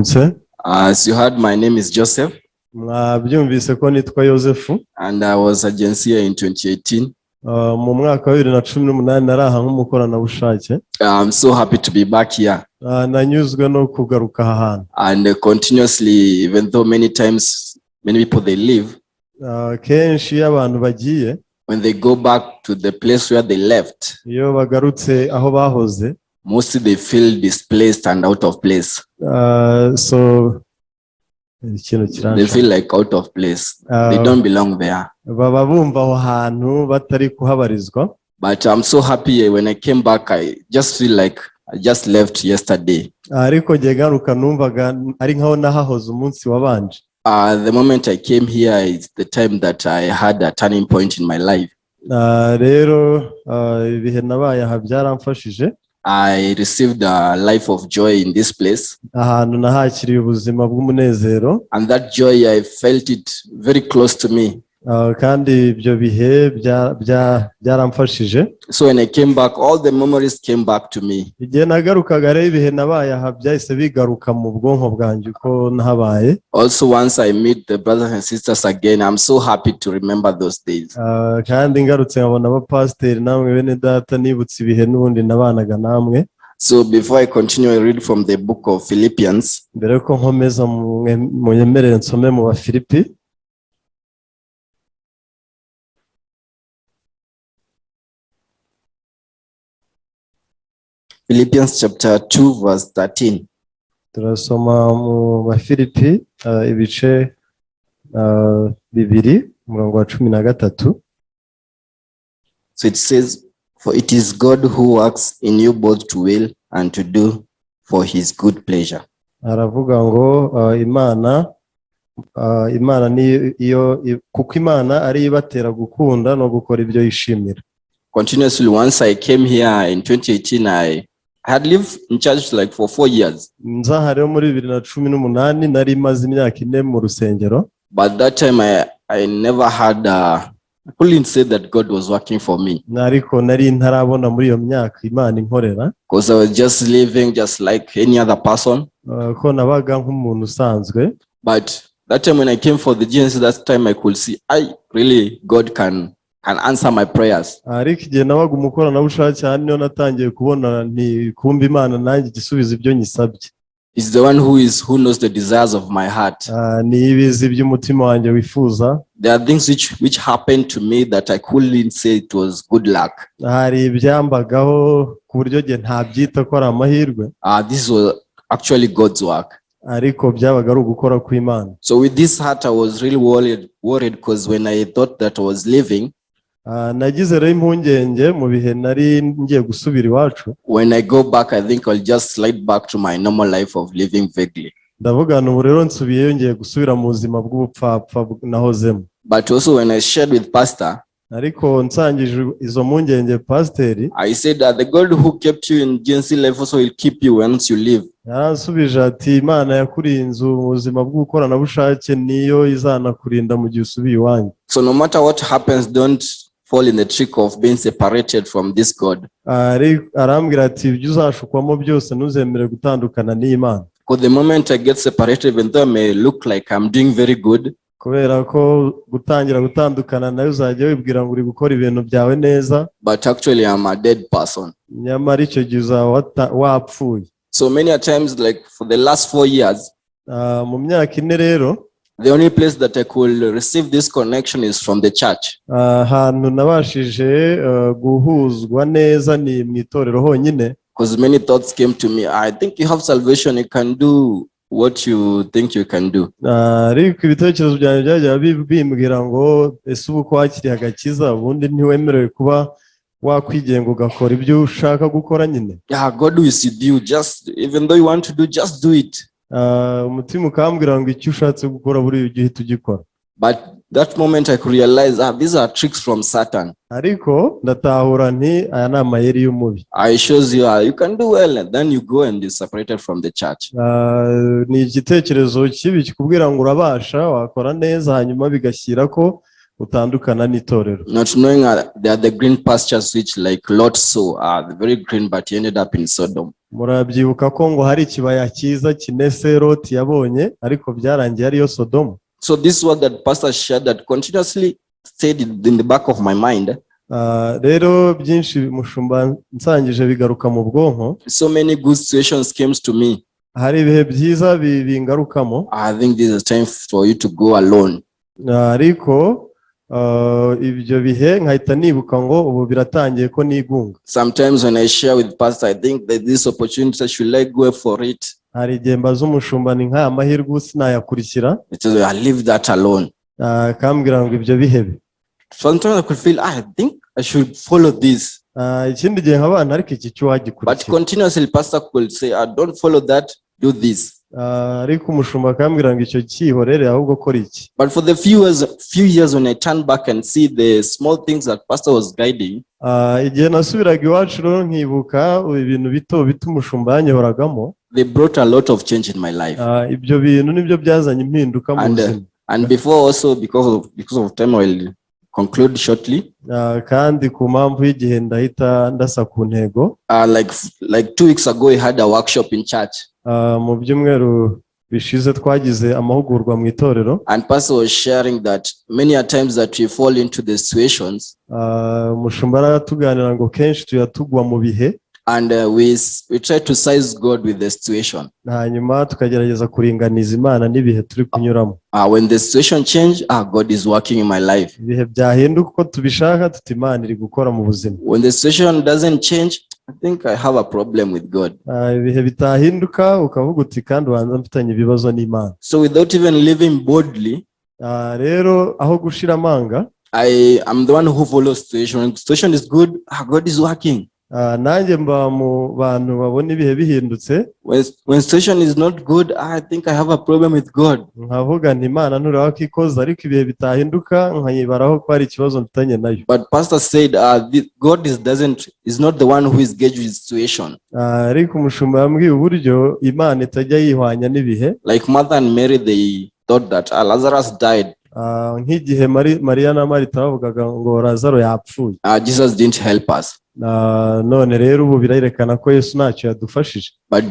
Mwaramutse. As you heard, my name is Joseph, Mwabyumvise ko nitwa Yosefu. And I was a Gensia in 2018. Mu mwaka wa 2018 nari aha nk'umukoranabushake. I'm so happy to be back here. Nanyuzwe no kugaruka aha hantu. And continuously, even though many times many people they leave, Kenshi iyo abantu bagiye, when they go back to the place where they left, iyo bagarutse aho bahoze, mostly they feel displaced and out of place. So ikintu They kiransha. feel like out of place. They don't belong there. Baba bumva aho hantu batari kuhabarizwa. But I'm so happy when I came back, I just feel like I just left yesterday. Ariko njye ngaruka numvaga ari nkaho nahahoze umunsi wabanje. The moment I came here is the time that I had a turning point in my life. Rero ibihe nabaye aha byaramfashije. I received a life of joy in this place. Ahantu nahakiriye ubuzima bw'umunezero. And that joy, I felt it very close to me. Kandi ibyo bihe byaramfashije. So when I came back, all the memories came back to me. Igihe nagarukaga rero, ibihe nabaye aha byahise bigaruka mu bwonko bwanjye uko nahabaye. Also, once I meet the brothers and sisters again, I'm so happy to remember those days. Kandi ngarutse nkabona abapasiteri namwe bene data, nibutse ibihe n'ubundi nabanaga namwe. So before I continue, I read from the book of Philippians, Mbere yuko nkomeza, munyemerere nsome mu Bafilipi, Philippians chapter 2, verse 13. Turasoma mu Bafilipi ibice 2, umurongo wa 13. So it says, "For it is God who works in you both to will and to do for his good pleasure." Aravuga ngo Imana ni iyo, kuko Imana ari ibatera gukunda no gukora ibyo yishimira. Continuously, once I came here in 2018, I had lived in church like for 4 years. Nza aha rero muri 2018, nari maze imyaka 4 mu rusengero. But that time I never had, I couldn't say that God was working for me Ariko nari ntarabona muri iyo myaka Imana inkorera, because I was just living just like any other person. Ko nabaga nk'umuntu usanzwe. But that time when I came for the GNC, that time I could see I really God can answer my prayers. Ariko igihe nabaga umukoranabushake aha, niyo natangiye kubona nti kumva Imana nanjye igisubizo ibyo nyisabye. It's the one who knows the desires of my heart. Niyo ibizi iby'umutima wanjye wifuza. There are things which happened to me that I couldn't say it was good luck. Hari ibyambagaho ku buryo njye ntabyita ko ari amahirwe, This was actually God's work. Ariko byabaga ari ugukora kw'Imana. So with this heart, I was really worried because when I thought that I was leaving, Nagize rero impungenge mu bihe nari ngiye gusubira iwacu. When I go back, I think I'll just slide back to my normal life of living vaguely. Ndavuga ubu rero nsubiyeyo, ngiye gusubira mu buzima bw'ubupfapfa nahozemo. But also when I shared with Pastor, Ariko nsangije izo mpungenge pasiteri, I said that the God who kept you in GNC life also will keep you once you leave. Yaransubije ati: "Imana yakurinze mu buzima bw'ubukoranabushake niyo izanakurinda mu gihe usubiye iwanyu." So no matter what happens, don't fall in the trick of being separated from this God. Arambwira ati: "Ibyo uzashukwamo byose, ntuzemere gutandukana n'Imana." Because the moment I get separated, even though I may look like I'm doing very good, Kubera ko gutangira gutandukana nayo, uzajya wibwira ngo uri gukora ibintu byawe neza, but actually I'm a dead person. Nyamara icyo gihe uzaba wapfuye. So many a times, like for the last 4 years, Mu myaka 4 rero, the only place that I could receive this connection is from the church. Ahantu nabashije guhuzwa neza ni mu itorero honyine. Because many thoughts came to me. I think you have salvation, you can do what you think you can do. Ariko ibitekerezo byanjye byajyaga bimbwira ngo: "Ese ubu ko wakiriye agakiza, ubundi ntiwemerewe kuba wakwigenga ugakora ibyo ushaka gukora nyine?" Yeah, God is with you. Just even though you want to do, just do it. Umutima ukambwira ngo icyo ushatse gukora buriya ujye uhita ugikora. But that moment I could realize, ah, these are tricks from Satan. Ariko ndatahura nti aya ni amayeri y'umubi. I shows you, ah, you can do well, and then you go and you're separated from the church. Ni igitekerezo kibi kikubwira ngo urabasha, wakora neza, hanyuma bigashyira ko utandukana n'itorero. Not knowing they are the green pastures which, like Lot saw, are very green, but he ended up in Sodom. Murabyibuka ko ngo hari ikibaya cyiza kinese Loti yabonye, ariko byarangiye ariyo Sodomu. So this word that Pastor shared that continuously stayed in the back of my mind. Ah, rero byinshi mushumba nsangije bigaruka mu bwonko. So many good situations came to me. Hari ibihe byiza bingarukamo. I think this is time for you to go alone. Ah, ariko ibyo bihe nkahita nibuka ngo ubu biratangiye ko nigunga. Sometimes when I share with Pastor, I think that this opportunity, should I go for it? Hari igihe mbaza umushumba ni nk'aya mahirwe ubu sinayakurikira? It says, I leave that alone. Ah, akambwira ngo ibyo bihebe. Sometimes I could feel, "Ah, I think I should follow this." Ah, ikindi gihe nk'abana ariko iki cyo But wagikurikira. Continuously, Pastor could say, "Ah, don't follow that, do this." Ah, ariko umushumba akambwira ngo icyo cyihorere ahubwo kora iki. But for the few years when I turn back and see the small things that Pastor was guiding, Ah, igihe nasubiraga iwacu rero nkibuka ibintu bito bito umushumba yanyoboragamo, they brought a lot of change in my life. Ah, ibyo bintu nibyo byazanye impinduka mu buzima. And before also, because of time, I will conclude shortly. Ah, kandi ku mpamvu y'igihe ndahita ndasa ku ntego. Like 2 weeks ago, we had a workshop in church, Ah, mu byumweru bishize twagize amahugurwa mu itorero. And Pastor was sharing that many a times that we fall into the situations, Ah, umushumba aratuganira ngo kenshi tuya tugwa mu bihe, and we try to size God with the situation. Hanyuma tukagerageza kuringaniza Imana n'ibihe turi kunyuramo. When the situation change, ah, God is working in my life. Ibihe byahinduka uko tubishaka tuti Imana iri gukora mu buzima. When the situation doesn't change, I think I have a problem with God. Ah, ibihe bitahinduka ukavuga uti kandi ubanza mfitanye ibibazo n'Imana. So without even living boldly, Ah, rero aho gushira amanga, I am the one who follows situation. When situation is good, ah, God is working. Ah, nanjye mba mu bantu babona ibihe bihindutse, When situation is not good, I think I have a problem with God. Nkavuga nti Imana ntureba ko ikoze, ariko ibihe bitahinduka nkayibaraho ko hari ikibazo mfitanye nayo. But Pastor said, God is doesn't is not the one who is gauged with situation. Ah, ariko umushumba yambwiye uburyo Imana itajya yihwanya n'ibihe. Like Martha and Mary, they thought that Lazarus died. Ah, nk'igihe Mariya na Marita bavugaga ngo Lazaro yapfuye. Jesus didn't help us. Ah, none rero ubu birerekana ko Yesu ntacyo yadufashije. But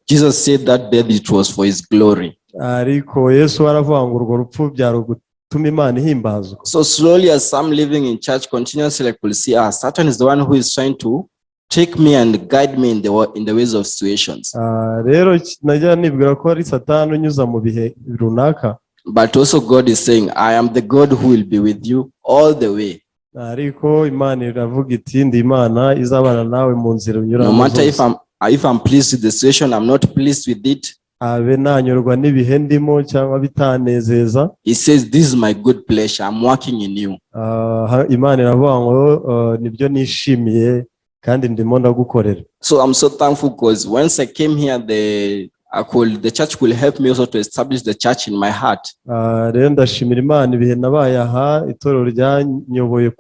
Jesus said that death, it was for his glory. Ariko Yesu aravuga ngo urwo rupfu byari ugutuma Imana ihimbazwa. So slowly, as I'm living in church continuously, I could see, ah, Satan is the one who is trying to take me and guide me in the ways of situations. Ah, rero najya nibwira ko ari Satani unyuza mu bihe runaka. But also God is saying, "I am the God who will be with you all the way." Ariko Imana iravuga iti ndi Imana izabana nawe mu nzira unyuramo No matter if zose. I'm pleased with the situation, I'm not pleased with it. Abe nanyurwa n'ibihe ndimo cyangwa bitanezeza, He says, "This is my good pleasure. I'm working in you." Ah, Imana iravuga ngo nibyo nishimiye kandi ndimo ndagukorera. So I'm so thankful because once I came here, the church will help me also to establish the church in my heart. Ah, rero ndashimira Imana ibihe nabaye aha itorero ryanyoboye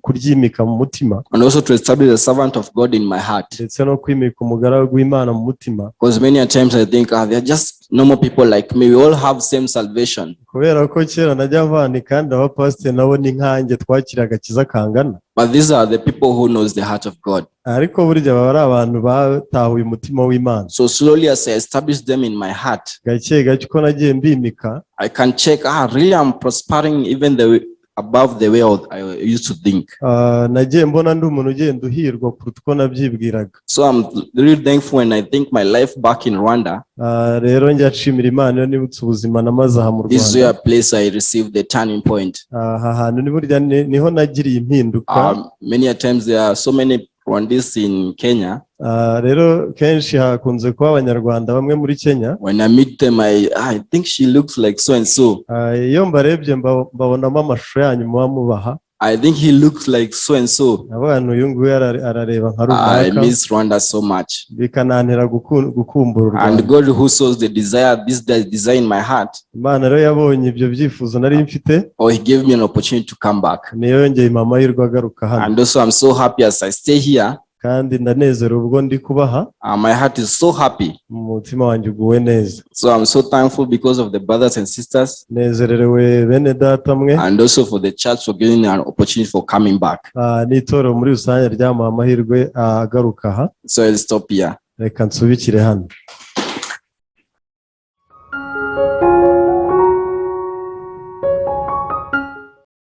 kuryimika mu mutima, And also to establish the servant of God in my heart. Ndetse no kwimika umugaragu w'Imana mu mutima. Because many a times I think, ah, they're just normal people like me. We all have same salvation. Kubera ko kera najya mvana kandi abapasiteri nabo ni nkanjye twakira agakiza kangana. But these are the people who knows the heart of God. Ariko burya baba ari abantu batahuye umutima w'Imana. So slowly, as I establish them in my heart, Gake gake uko nagiye mbimika, I can check, ah, really I'm prospering even the way, above the way I used to think. Ah, nagiye mbona ndi umuntu ugenda uhirwa kuruta uko nabyibwiraga. So I'm really thankful when I think my life back in Rwanda. Ah, rero njya nshimira Imana iyo nibutse ubuzima namaze aha mu This is Rwanda. where place I received the turning point. Aha hantu ni burya niho nagiriye impinduka. Many a times there are so many Rwandese in Kenya. Ah, rero kenshi hakunze kuba Abanyarwanda bamwe muri Kenya. When I meet them, I think she looks like so and so. Ah, iyo mbarebye mbabonamo amashusho yanyu muba mubaha. I think he looks like so and so. Abantu uyu nguyu arareba nka I runaka. Miss Rwanda so much. Bikanantera gukumbura u And Rwanda. God who saws the desire, this desire in my heart, Imana rero yabonye ibyo byifuzo nari mfite, or he gave me an opportunity to come back. Niyo yongeye impa amahirwe agaruka hano. And also I'm so happy as I stay here. Kandi ndanezerewe ubwo ndi kubaha. My heart is so happy. Umutima wanjye uguwe neza. So I'm so thankful because of the brothers and sisters Nezererewe bene data mwe and also for the church for giving me an opportunity for coming back. N'itorero muri rusange ryamuha amahirwe agaruka aha. So I'll stop here. Reka nsubikire hano.